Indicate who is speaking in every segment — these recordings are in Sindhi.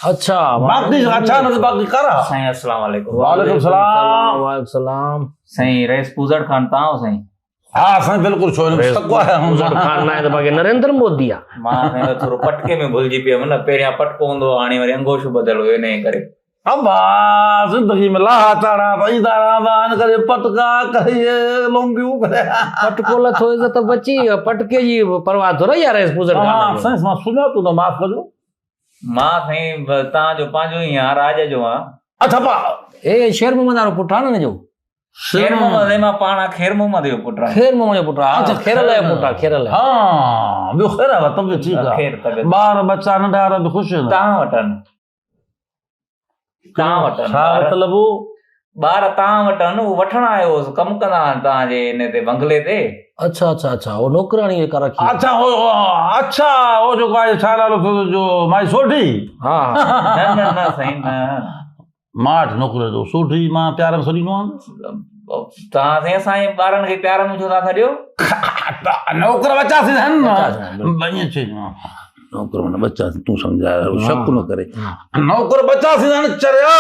Speaker 1: اڇا
Speaker 2: باقي اڇا نه باقي ڪارا.
Speaker 3: سائين السلام عليڪم.
Speaker 2: وعليڪم السلام.
Speaker 1: وعليڪم السلام.
Speaker 3: سائين رئيس پوزڙ خان تان آهو سائين؟
Speaker 2: ها سائين بلڪل ڇو نه سڪو آهي
Speaker 1: هم پوزڙ خان نه آهي ته باقي نريندر مودي آ.
Speaker 3: مان سائين ٿورو پٽڪي ۾ ڀلجي پيم نه پهريان پٽڪو هوندو هو هاڻي وري انگوشو ٻڌل هيو انهي ڪري.
Speaker 2: ابا زندگي ۾ لاها چاڙها ته ايندا رهندا آهن ڪڏهن پٽڪا ڪڏهن لونگيون ڪڏهن
Speaker 1: پٽڪو لٿو عزت بچي پٽڪي جي پرواهه ٿوري آهي رئيس پوزڙ خان
Speaker 2: ها سائين مان سڃاتو نه معاف ڪجو.
Speaker 3: مان سائين تان جو پنهنجو ئي آهيان راڄ جو آهيان.
Speaker 2: اڇا پا.
Speaker 1: هي شير محمد وارو پٽ آهي نه هن جو.
Speaker 3: شير محمد سائين مان پاڻ خير محمد جو پٽ آهيان.
Speaker 1: خير محمد جو پٽ آهي. اڇا خيرل جو پٽ آهي خيرل.
Speaker 2: ها ٻيو خير آهي طبيعت ٺيڪ آهي.
Speaker 3: خير طبيعت.
Speaker 2: ٻار ٻچا ننڍا وارا به خوش آهن.
Speaker 3: تان وٽ آهن. تان وٽ آهن.
Speaker 2: ڇا مطلب؟
Speaker 3: ٻار تان وٽ آهن هو وٺڻ آيو هوس ڪم ڪندا آهن تان جي ان تي بنگلي تي.
Speaker 1: اڇا اڇا اڇا هو نوڪراڻي جيڪا رکي آهي.
Speaker 2: اڇا هو اڇا هو جيڪو آهي ڇا نالو اٿس جو مائي سوڍي.
Speaker 1: ها ها.
Speaker 3: نه نه نه سائين نه.
Speaker 2: مان وٽ نوڪري جو سوڍي مان پيار ۾ سڏيندو آهيان.
Speaker 3: توهان سائين اسان جي ٻارن کي پيار ۾ ڇو ٿا سڏيو؟
Speaker 2: نوڪر ٻچا سين آهن نه. ائين چئجو. نوڪر معنيٰ ٻچا تون سمجهاء شڪ نه ڪري نوڪر ٻچا ٿيندا آهن چريا.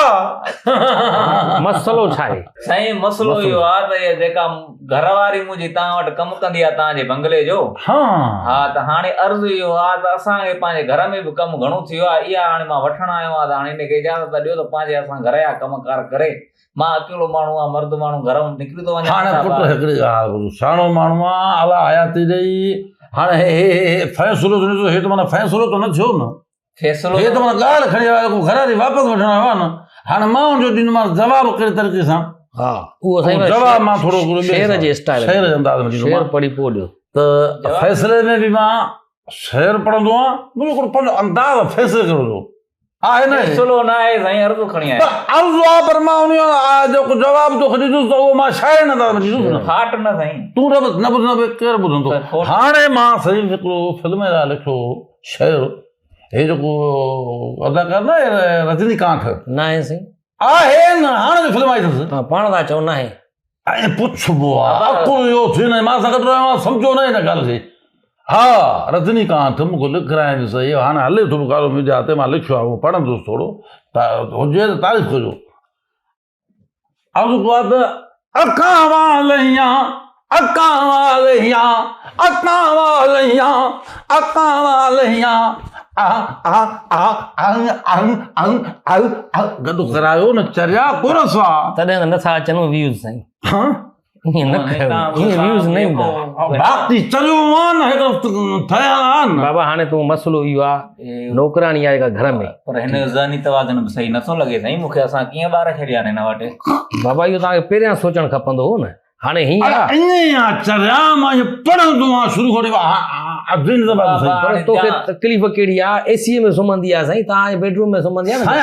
Speaker 1: مسئلو ڇا آهي؟
Speaker 3: سائين مسئلو اهو آهي ته اها جيڪا گهر واري منهنجي توهان وٽ ڪم ڪندي آهي توهان جي بنگلي جو ها ته هاڻي عرض اهو آهي ته اسان کي پنهنجي گهر ۾ به ڪم گهڻو ٿي ويو آهي اها هاڻي مان وٺڻ آيو آهيان ته هاڻي ان کي اجازت ڏيو ته پنهنجي اسان گهر جا ڪم ڪار ڪري مان اڪيلو ماڻهو آهيان مرد ماڻهو گهر مان نڪري ٿو وڃان
Speaker 2: هاڻي پٽ هڪڙي ڳالهه ٻڌ سياڻو ماڻهو آ الله حياتي ڏئي هاڻي هي هي هي فيصلو ته نه ٿيو هي ته معنيٰ فيصلو ته نه ٿيو نه
Speaker 3: فيصلو
Speaker 2: هي ته معنيٰ ڳالهه کڻي آيو ڪو گهر واري واپس وٺڻ آيو آ نه هاڻي مان ان جو ڏيندومانس جواب ڪهڙي طريقي سان
Speaker 1: ها اهو سائين
Speaker 2: جواب مان ٿورو
Speaker 1: شعر جي اسٽائل
Speaker 2: شعر جي انداز ۾
Speaker 1: شعر پڙهي پوء ڏيو
Speaker 2: ته فيصلي ۾ به مان شعر پڙهندو آهيان منهنجو هڪڙو پنهنجو انداز آهي فيصلي ڪرڻ جو آهي نه
Speaker 3: فيصلو نه آهي سائين عرض کڻي آيا
Speaker 2: پر عرض آهي پر مان ان جيڪو جواب توکي ڏيندس ته اهو مان شاعر انداز ۾ ڏيندس نه
Speaker 3: ڦاٽ نه سائين
Speaker 2: تون نه نه ٻڌندو ڪير ٻڌندو هاڻي مان سائين هڪڙو فلم لاء لکيو شعر هي جيڪو اداڪار نه آهي رجني ڪانٺ
Speaker 1: نه آهي سائين
Speaker 2: آهي نه هاڻي جو فلم آئي اٿس
Speaker 1: توهان پاڻ ٿا چئو نه آهي
Speaker 2: ائين پڇبو آ عقل اهو ٿئي نه مان سان گڏ رهيو آهيان سمجهو نه هن ڳالهه کي ها رجني ڪانت مون کي لکرائين سهي هاڻي هلي ٿو ڪارو ميڊيا تي مان لکيو آهي اهو پڙهندس ٿورو هجي ته تعريف ڪجو عرض ڪيو آهي ته اکان واليان اکان واليان اکان واليان اکان واليان آ آ آ آ آ آ آ گڏ ڪرايو نه چريا ڪورس آ.
Speaker 1: تڏهن ته نٿا اچن ويوز سائين.
Speaker 2: ها
Speaker 1: ائين نه ڪيو ائين ويوز نه ايندا.
Speaker 2: باقي چريو آ نه هڪ ٺهيل آ نه.
Speaker 1: بابا هاڻي تون مسئلو اهو آ نوڪراڻي آهي جيڪا گهر ۾.
Speaker 3: پر هن جو ذهني توازن به صحيح نٿو لڳي سائين مونکي اسان ڪيئن ٻار ڇڏيا آهن هن وٽ.
Speaker 1: بابا اهو توهان کي پهريان سوچڻ کپندو هو نه. هاڻي هيئن آ.
Speaker 2: ائين ئي آ چريا مان اهو پڙهندو آهيان شروع کان وٺي عظيم زبان سائين.
Speaker 1: پر توکي تڪليف ڪهڙي آ اي سي ۾ سمهندي آ سائين توهان جي بيڊروم ۾ سمهندي آ نه.
Speaker 2: سائين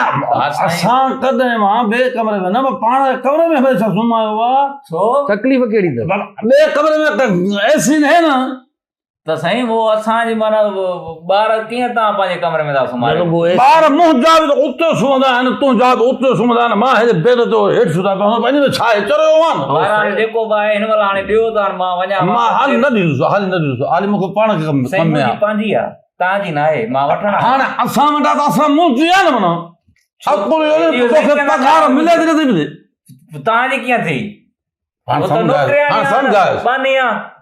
Speaker 2: اسان ڪڏهن مان ٻئي ڪمري ۾ نه پر پاڻ ڪمري ۾ هميشه سمهايو آ.
Speaker 3: ڇو؟
Speaker 1: تڪليف ڪهڙي اٿس.
Speaker 2: ٻئي ڪمري ۾ اي سي ناهي نه.
Speaker 3: ته سائين اهو اسان جي معنيٰ ٻار ڪيئن توهان پنهنجي ڪمري ۾ ٿا سمهاريو؟
Speaker 2: ٻار منهنجا به ته اتي سمهندا آهن تنهنجا به اتي سمهندا آهن مان هيڏي بيڊ تي هيٺ ستا پيا هوندم ان ۾ ڇا آهي چريو آهيان نه.
Speaker 3: ٻار هاڻي جيڪو به آهي هن مهل هاڻي ڏيو ته هاڻي مان وڃان
Speaker 2: مان حالي نه ڏيندس حالي نه ڏيندس حالي مون کي پاڻ کي ڪم
Speaker 3: سائين
Speaker 2: ۾
Speaker 3: منهنجي
Speaker 2: آهي.
Speaker 3: پنهنجي آهي توهان جي ناهي مان وٺڻ آيو
Speaker 2: هاڻي اسان وٽ آهي ته اسان منهنجي آهي نه معنيٰ عقل اهو نه توکي پگهار ملي ٿي نٿي ملي.
Speaker 3: توهان جي ڪيئن ٿي؟
Speaker 2: هاڻ سمجهايس هاڻ سمجهايس.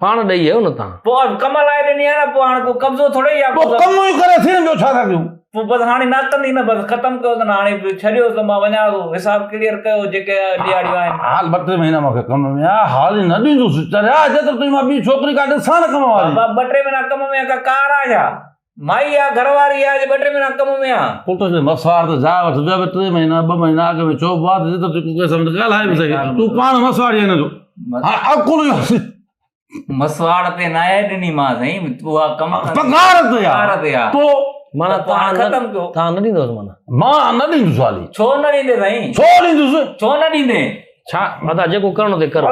Speaker 1: پاڻ ڏئي آيو نه تان.
Speaker 3: پوء ڪم لاء ڏني آهي نه پوء هاڻ ڪو قبضو ٿوري ئي آهي.
Speaker 2: پوء ڪم ئي ڪري ٿي نه ٻيو ڇا ٿا ڪيون.
Speaker 3: پوء بس هاڻي نه ڪندي نه بس ختم ڪيو ته نه هاڻي ڇڏيو ته مان وڃان ٿو حساب ڪليئر ڪيو جيڪي ڏيهاڙيون آهن.
Speaker 2: حال ٻه ٽي مهينا مون کي ڪم ۾ آ حال ئي نه ڏيندس چريا جيترو تائين مان ٻي ڇوڪري ڪا ڏسان نه ڪم واري.
Speaker 3: بابا ٻه ٽي مهينا ڪم ۾ آ ڪا ڪار آ ڇا. مائي آ گهر واري آ جي ٻه ٽي مهينا ڪم ۾ آ.
Speaker 2: پٽ کي مسواڙ ته جاء وٺ ٻيا به ٽي مهينا ٻه مهينا اڳ ۾ چئبو آ ته جيترو تون ڪنهن سان ڳالهائي به سگهين تون پاڻ مسواڙي آهين جو هاڻي عقل جو
Speaker 3: مسواڙ تي ناهي ڏني مان سائين اها ڪم
Speaker 2: پگهار تي آ
Speaker 3: پگهار تي آ
Speaker 2: پو
Speaker 1: معنيٰ
Speaker 3: پاڻ ختم ڪيو.
Speaker 1: توهان نه ڏيندوس معنيٰ.
Speaker 2: مان نه ڏيندس حالي.
Speaker 3: ڇو نه ڏيندي سائين.
Speaker 2: ڇو ڏيندس.
Speaker 3: ڇو نه ڏيندي.
Speaker 1: ڇا ادا جيڪو ڪرڻو اٿئي ڪر.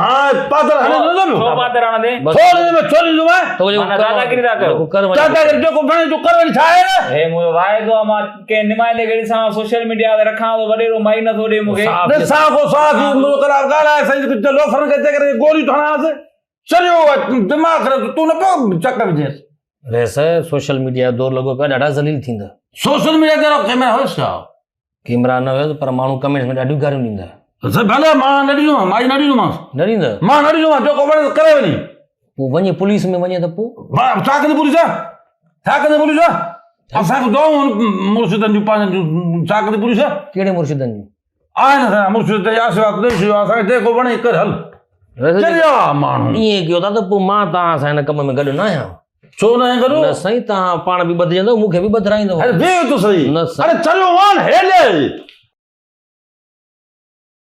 Speaker 2: هاڻ پادر هڻي نه ڏيندو.
Speaker 3: ڇو پادر هڻندي؟
Speaker 2: ڇو ڏيندو ڇو ڏيندو مان.
Speaker 3: معنيٰ داداگيري ٿا ڪيو.
Speaker 2: داداگيري جيڪو وڻي تو ڪر وڃي ڇا آهي نه.
Speaker 3: هي منهنجو واعدو آ مان ڪنهن نمائندي کي ڏسان سوشل ميڊيا تي رکان ٿو وڏيرو مائي نه ٿو ڏي مون کي.
Speaker 2: ڏسان ڪو صحافي منهنجو خلاف ڳالهائي سهي لوفرن کي جيڪڏهن گوليون ٿو هڻانس. چريو آ دماغ خراب تون نه پيو چڪ وجهينس.
Speaker 1: ريس سوشل ميڊيا جو دور لڳو پيو آهي ڏاڍا ذليل ٿيندا.
Speaker 2: سوشل ميڊيا تي ڪيمرا هيس ڇا؟
Speaker 1: ڪيمرا نه هيس پر ماڻهو ڪمينٽس ۾ ڏاڍيون گاريون ڏيندا.
Speaker 2: سائين ڀلي مان نه ڏيندومانس، مائي نه ڏيندومانس.
Speaker 1: نه ڏيندو؟
Speaker 2: مان نه ڏيندومانس جيڪو وڻي ڪري وڃي.
Speaker 1: پوء وڃي پوليس ۾ وڃي ته پوء؟
Speaker 2: ڇا ڪندي پوليس؟ ڇا ڪندي پوليس؟ اسان کي دعائون مرشدن جون پنهنجن جون ڇا ڪندي پوليس؟
Speaker 1: ڪهڙي مرشدن جون؟
Speaker 2: آهن اسان جا مرشد ته آشيرواد ڏئي ڇڏيو اسان کي جيڪو وڻي ڪر هل. چريا ماڻهو.
Speaker 1: ائين ڪيو ٿا ته پوء مان توهان سان هن ڪم ۾ گڏ نه آهيان.
Speaker 2: ڇو نه آهين گڏ؟
Speaker 1: نه سائين توهان پاڻ به ٻڌجندو مون کي به ٻڌرائيندو.
Speaker 2: اڙي ويهه ته سهي.
Speaker 1: نه سائين.
Speaker 2: اڙي چريو آن هيڏي.